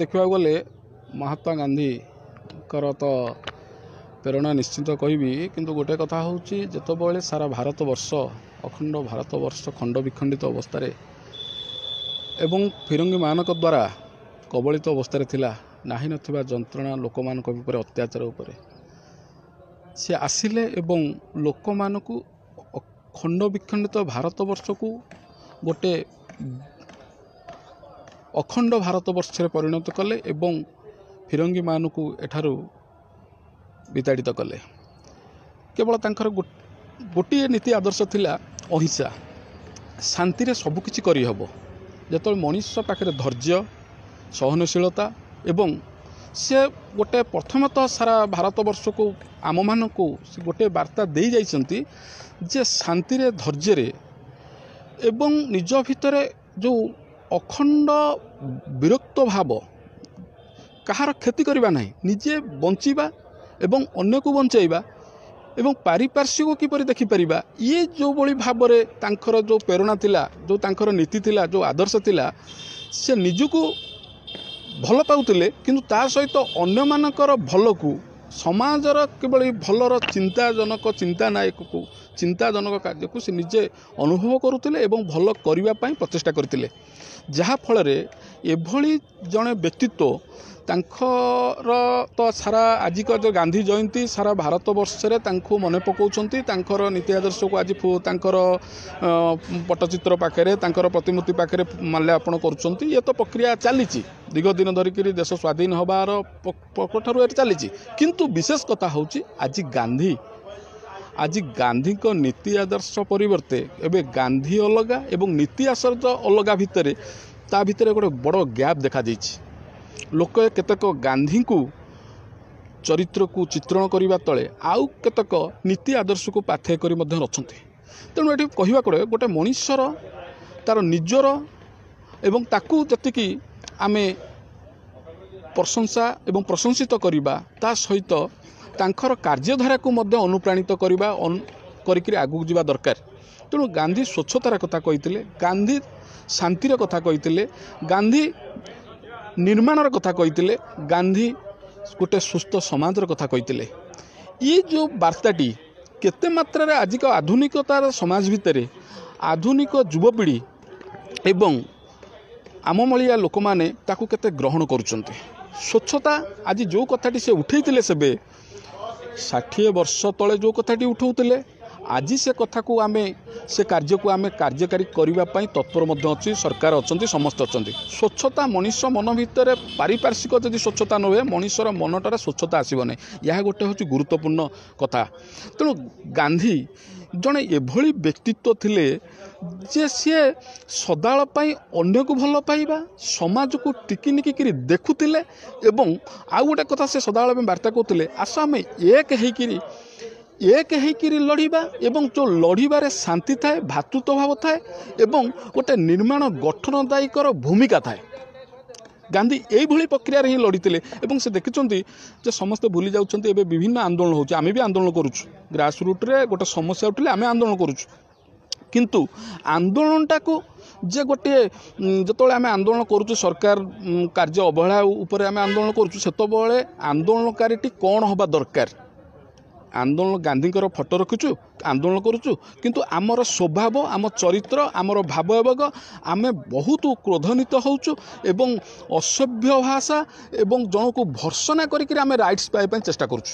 ଦେଖିବାକୁ ଗଲେ ମହାତ୍ମା ଗାନ୍ଧୀଙ୍କର ତ ପ୍ରେରଣା ନିଶ୍ଚିତ କହିବି, କିନ୍ତୁ ଗୋଟେ କଥା ହେଉଛି, ଯେତେବେଳେ ସାରା ଭାରତବର୍ଷ, ଅଖଣ୍ଡ ଭାରତବର୍ଷ ଖଣ୍ଡ ବିଖଣ୍ଡିତ ଅବସ୍ଥାରେ ଏବଂ ଫିରଙ୍ଗୀମାନଙ୍କ ଦ୍ୱାରା କବଳିତ ଅବସ୍ଥାରେ ଥିଲା, ନାହିଁ ନଥିବା ଯନ୍ତ୍ରଣା, ଲୋକମାନଙ୍କ ଉପରେ ଅତ୍ୟାଚାର ଉପରେ, ସେ ଆସିଲେ ଏବଂ ଲୋକମାନଙ୍କୁ ଖଣ୍ଡ ବିଖଣ୍ଡିତ ଭାରତବର୍ଷକୁ ଗୋଟେ ଅଖଣ୍ଡ ଭାରତବର୍ଷରେ ପରିଣତ କଲେ ଏବଂ ଫିରଙ୍ଗୀମାନଙ୍କୁ ଏଠାରୁ ବିତାଡ଼ିତ କଲେ। କେବଳ ତାଙ୍କର ଗୋଟିଏ ନୀତି ଆଦର୍ଶ ଥିଲା ଅହିଂସା, ଶାନ୍ତିରେ ସବୁକିଛି କରିହେବ। ଯେତେବେଳେ ମଣିଷ ପାଖରେ ଧୈର୍ଯ୍ୟ, ସହନଶୀଳତା ଏବଂ ସେ ଗୋଟେ ପ୍ରଥମତଃ ସାରା ଭାରତବର୍ଷକୁ, ଆମମାନଙ୍କୁ ସେ ଗୋଟେ ବାର୍ତ୍ତା ଦେଇ ଯାଇଛନ୍ତି ଯେ ଶାନ୍ତିରେ, ଧୈର୍ଯ୍ୟରେ ଏବଂ ନିଜ ଭିତରେ ଯେଉଁ ଅଖଣ୍ଡ ବିରକ୍ତ ଭାବ, କାହାର କ୍ଷତି କରିବା ନାହିଁ, ନିଜେ ବଞ୍ଚିବା ଏବଂ ଅନ୍ୟକୁ ବଞ୍ଚାଇବା ଏବଂ ପାରିପାର୍ଶ୍ୱିକ କିପରି ଦେଖିପାରିବା, ଇଏ ଯେଉଁଭଳି ଭାବରେ ତାଙ୍କର ଯେଉଁ ପ୍ରେରଣା ଥିଲା, ଯେଉଁ ତାଙ୍କର ନୀତି ଥିଲା, ଯେଉଁ ଆଦର୍ଶ ଥିଲା, ସେ ନିଜକୁ ଭଲ ପାଉଥିଲେ କିନ୍ତୁ ତା ସହିତ ଅନ୍ୟମାନଙ୍କର ଭଲକୁ, ସମାଜର କିଭଳି ଭଲର ଚିନ୍ତାଜନକ ଚିନ୍ତାନାୟକକୁ, ଚିନ୍ତାଜନକ କାର୍ଯ୍ୟକୁ ସେ ନିଜେ ଅନୁଭବ କରୁଥିଲେ ଏବଂ ଭଲ କରିବା ପାଇଁ ପ୍ରଚେଷ୍ଟା କରିଥିଲେ। ଯାହାଫଳରେ ଏଭଳି ଜଣେ ବ୍ୟକ୍ତିତ୍ୱ ତାଙ୍କର ତ ସାରା ଆଜିକ ଯେଉଁ ଗାନ୍ଧୀ ଜୟନ୍ତୀ ସାରା ଭାରତବର୍ଷରେ ତାଙ୍କୁ ମନେ ପକାଉଛନ୍ତି। ତାଙ୍କର ନୀତି ଆଦର୍ଶକୁ ଆଜି ତାଙ୍କର ପଟ୍ଟଚିତ୍ର ପାଖରେ, ତାଙ୍କର ପ୍ରତିମୂର୍ତ୍ତି ପାଖରେ ମାଲ୍ୟାର୍ପଣ କରୁଛନ୍ତି। ଇଏ ତ ପ୍ରକ୍ରିୟା ଚାଲିଛି ଦୀର୍ଘ ଦିନ ଧରିକିରି, ଦେଶ ସ୍ୱାଧୀନ ହେବାର ଠାରୁ ଏଠି ଚାଲିଛି। କିନ୍ତୁ ବିଶେଷ କଥା ହେଉଛି ଆଜି ଗାନ୍ଧୀଙ୍କ ନୀତି ଆଦର୍ଶ ପରିବର୍ତ୍ତେ ଏବେ ଗାନ୍ଧୀ ଅଲଗା ଏବଂ ନୀତି ଆଦର୍ଶ ଅଲଗା ଭିତରେ, ତା ଭିତରେ ଗୋଟେ ବଡ଼ ଗ୍ୟାପ୍ ଦେଖାଦେଇଛି। ଲୋକ କେତେକ ଗାନ୍ଧୀଙ୍କୁ ଚରିତ୍ରକୁ ଚିତ୍ରଣ କରିବା ତଳେ ଆଉ କେତେକ ନୀତି ଆଦର୍ଶକୁ ପାଥେୟ କରି ମଧ୍ୟ ଅଛନ୍ତି। ତେଣୁ ଏଠି କହିବାକୁ ପଡ଼େ, ଗୋଟେ ମଣିଷର ତା'ର ନିଜର ଏବଂ ତାକୁ ଯେତିକି ଆମେ ପ୍ରଶଂସା ଏବଂ ପ୍ରଶଂସିତ କରିବା, ତା ସହିତ ତାଙ୍କର କାର୍ଯ୍ୟଧାରାକୁ ମଧ୍ୟ ଅନୁପ୍ରାଣିତ କରିବା କରିକିରି ଆଗକୁ ଯିବା ଦରକାର। ତେଣୁ ଗାନ୍ଧୀ ସ୍ୱଚ୍ଛତାର କଥା କହିଥିଲେ, ଗାନ୍ଧୀ ଶାନ୍ତିର କଥା କହିଥିଲେ, ଗାନ୍ଧୀ ନିର୍ମାଣର କଥା କହିଥିଲେ, ଗାନ୍ଧୀ ଗୋଟେ ସୁସ୍ଥ ସମାଜର କଥା କହିଥିଲେ। ଇଏ ଯେଉଁ ବାର୍ତ୍ତାଟି କେତେ ମାତ୍ରାରେ ଆଜିକା ଆଧୁନିକତାର ସମାଜ ଭିତରେ ଆଧୁନିକ ଯୁବପିଢ଼ି ଏବଂ ଆମ ଭଳିଆ ଲୋକମାନେ ତାକୁ କେତେ ଗ୍ରହଣ କରୁଛନ୍ତି। ସ୍ୱଚ୍ଛତା ଆଜି ଯେଉଁ କଥାଟି ସେ ଉଠେଇଥିଲେ, ସେବେ 60 ବର୍ଷ ତଳେ ଯେଉଁ କଥାଟି ଉଠାଉଥିଲେ, ଆଜି ସେ କଥାକୁ ଆମେ, ସେ କାର୍ଯ୍ୟକୁ ଆମେ କାର୍ଯ୍ୟକାରୀ କରିବା ପାଇଁ ତତ୍ପର ମଧ୍ୟ ଅଛି, ସରକାର ଅଛନ୍ତି, ସମସ୍ତେ ଅଛନ୍ତି। ସ୍ୱଚ୍ଛତା ମଣିଷ ମନ ଭିତରେ ପାରିପାର୍ଶ୍ୱିକ ଯଦି ସ୍ୱଚ୍ଛତା ନ ହୁଏ, ମଣିଷର ମନଟାରେ ସ୍ୱଚ୍ଛତା ଆସିବ ନାହିଁ। ଏହା ଗୋଟେ ହେଉଛି ଗୁରୁତ୍ୱପୂର୍ଣ୍ଣ କଥା। ତେଣୁ ଗାନ୍ଧୀ ଜଣେ ଏଭଳି ବ୍ୟକ୍ତିତ୍ୱ ଥିଲେ ଯେ ସିଏ ସଦାଳ ପାଇଁ ଅନ୍ୟକୁ ଭଲ ପାଇବା, ସମାଜକୁ ଟିକିନିକି ଦେଖୁଥିଲେ ଏବଂ ଆଉ ଗୋଟେ କଥା ସେ ସଦାବେଳେ ପାଇଁ ବାର୍ତ୍ତା କହୁଥିଲେ, ଆସ ଆମେ ଏକ ହେଇକିରି ଲଢ଼ିବା ଏବଂ ଯେଉଁ ଲଢ଼ିବାରେ ଶାନ୍ତି ଥାଏ, ଭ୍ରାତୃତ୍ୱ ଭାବ ଥାଏ ଏବଂ ଗୋଟେ ନିର୍ମାଣ ଗଠନଦାୟିକର ଭୂମିକା ଥାଏ। ଗାନ୍ଧୀ ଏଇଭଳି ପ୍ରକ୍ରିୟାରେ ହିଁ ଲଢ଼ିଥିଲେ ଏବଂ ସେ ଦେଖିଛନ୍ତି ଯେ ସମସ୍ତେ ଭୁଲି ଯାଉଛନ୍ତି। ଏବେ ବିଭିନ୍ନ ଆନ୍ଦୋଳନ ହେଉଛି, ଆମେ ବି ଆନ୍ଦୋଳନ କରୁଛୁ, ଗ୍ରାସ ରୁଟ୍ରେ ଗୋଟେ ସମସ୍ୟା ଉଠିଲେ ଆମେ ଆନ୍ଦୋଳନ କରୁଛୁ। କିନ୍ତୁ ଆନ୍ଦୋଳନଟାକୁ ଯେ ଗୋଟିଏ, ଯେତେବେଳେ ଆମେ ଆନ୍ଦୋଳନ କରୁଛୁ, ସରକାର କାର୍ଯ୍ୟ ଅବହେଳା ଉପରେ ଆମେ ଆନ୍ଦୋଳନ କରୁଛୁ, ସେତେବେଳେ ଆନ୍ଦୋଳନକାରୀଟି କ'ଣ ହେବା ଦରକାର? ଆନ୍ଦୋଳନ, ଗାନ୍ଧୀଙ୍କର ଫଟୋ ରଖିଛୁ, ଆନ୍ଦୋଳନ କରୁଛୁ, କିନ୍ତୁ ଆମର ସ୍ୱଭାବ, ଆମ ଚରିତ୍ର, ଆମର ଭାବ ଆବେଗ, ଆମେ ବହୁତ କ୍ରୋଧାନ୍ୱିତ ହେଉଛୁ ଏବଂ ଅସଭ୍ୟ ଭାଷା ଏବଂ ଜଣକୁ ଭର୍ସନା କରିକିରି ଆମେ ରାଇଟ୍ସ ପାଇବା ପାଇଁ ଚେଷ୍ଟା କରୁଛୁ।